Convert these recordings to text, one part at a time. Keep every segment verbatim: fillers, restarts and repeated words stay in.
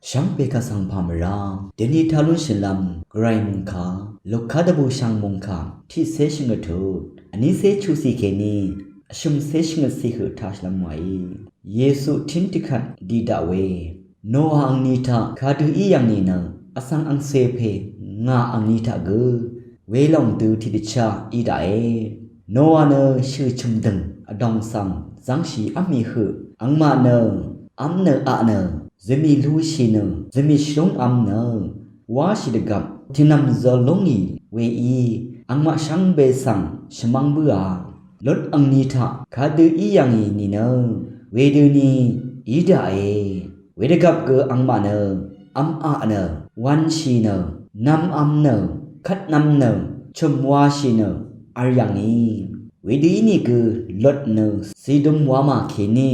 Shvngbe kaq svng pà mvrá deni taq lúnshìlv́m Gvray mungkà Luka dvbù shv̀ng mungkà tiqcé shvngøt tut vnícé chuqcì kèní vshø̀mcé shvngøtcì høq taq shvlv́m wàí. Yesu tín dvkvt dì daq we, Noa angni taq kadø í yv̀ng nìnø vsvng angcè pè ngà angni taq gø welòng dø tiqdvchá í daqe. Noa nø shø̀ chø̀mdø̀ng vdòng svng zv́ngshì v́mì høq, angmaq nø v́m nø aq nø, zø̀mì lushì nø, zø̀mì shvrúngvm nø wáshì dvgvp tìnv̀m zø lúngì weí, angmaq shvngbe svng shvmv́ng bǿà. Lot angni taq kadø í yv̀ngì nìnø wedøni í daqe. Wedvgvp gø angmaq nø v́m aq nø, wv̄nshì nø, nv̄mvm nø, kvtnv̄m nø, chø̀m washì nø v̄l yv̀ngì. Wedø ínìgø Lot nø Sodom wamà kèní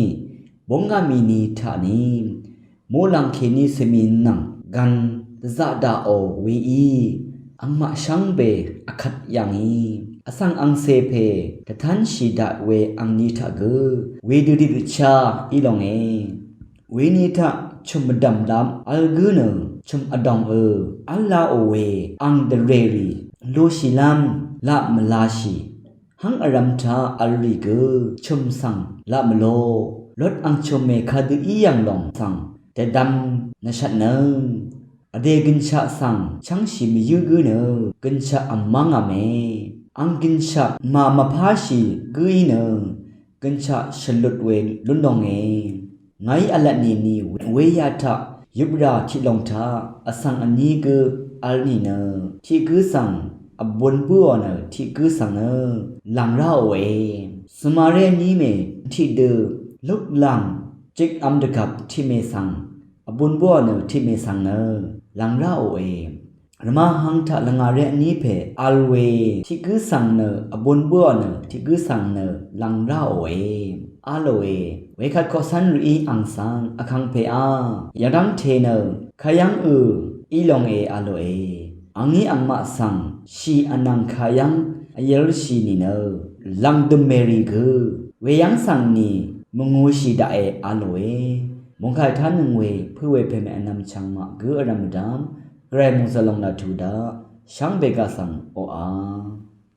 búngá mìni taqni muqlàng kèní cèmì nvng gv̄n dvzaq daqò weí, angmaq shvngbe vkvt yv̀ngì. Vsvng angcè pè dvtv́nshì daq we angni taq gø wedø tiqdvchá í longe. Weni taq chø̀m vdv̀mlap vl gǿ nø chø̀m vdòngø v́l laò we ang dvrèrì lushìlv́m laq mvlashì, hv́ng vrv̄m taq vl rì gø chø̀m svng laq mvlo. Lot ang chø̀mè kadø í yv̀ng lòng svng dvdvm nvshvtnøng vdè gønshaq svng chv́ngshì mvyǿ gǿ nø gønshaq vmv́ngv̄me. Ang gønshaq màmvpáshì gǿí nø gønshaq shvlut we lún longe. Ngàí v̄lvt nìni weya taq yøprà tiqlòng taq vsvng vní gǿ vl nìnø tiq gǿ svng vbun bǿò nø tiq gǿ svng nø lv̀ng ráòe. Svmaré vní mè tiqdø luklang jikvm dvgvp tiqmè svng vbun bǿò nø tiqmè svng nø lv̀ng ráòe. Rvmahvng taq lvngàré vní pè vl we tiq gǿ svng nø vbun bǿò nø tiq gǿ svng nø lv̀ng ráòe, a lòe. Wekvt koqcv́n rø̀í ang svng vkangpèá yv̀ngdv́ngte nø kayv́ngø í longe a lòe. Angí angmaq svng shì vnvng kayv́ng vyv́lshì nìnø lv̀ngdø̀m mèrì gø weyv́ng svng ni mvngūshì daqe a lòe. Mòngkàì tánøng we pø̄ we pèmè vnvm chvngmaq gǿ vrv̄m mvdv́m Gvray mòngzv̀l lòng laq tuq daq shvngbe gaq svng oqà.